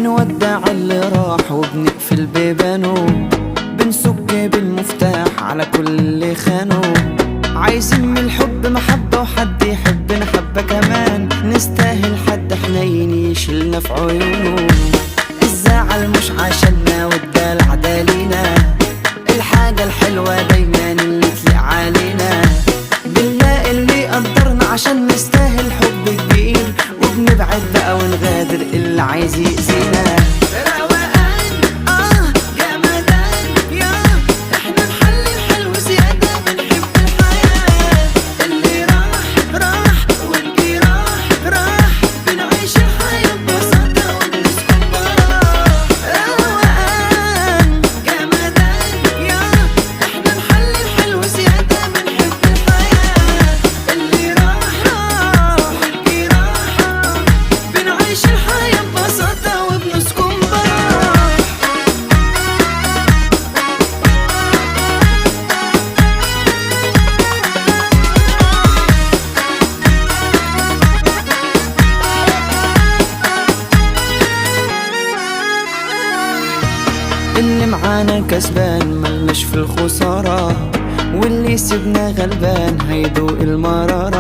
بنودع اللي راح وبنقفل بيبانه، بنسك بالمفتاح على كل اللي خانه. عايزين من الحب محبة وحد يحبنا حبة كمان، نستاهل حد حنين يشيلنا في عيونه. الزعل مش عشاننا والدلع ده لينا، الحاجة الحلوة دايما اللي تليق علينا. بنلاقي اللي قدرنا عشان نستاهل حب كبير، وبنبعد بقى ونغادر اللي عايز يأذينا. روقان جمدان يا احنا نحلي الحلو زيادة، بنحب الحياة. اللي راح راح واللي راح راح، بنعيش الحياة ببساطة وبنسكن براح. روقان جمدان يا احنا نحلي الحلو زيادة، بنحب الحياة. اللي راح راح واللي راح راح، بنعيش الحياة ببساطة وبنسكن براح. اللي معانا كسبان ملناش في الخسارة، واللي سيبنا غلبان هيدوق المرارة.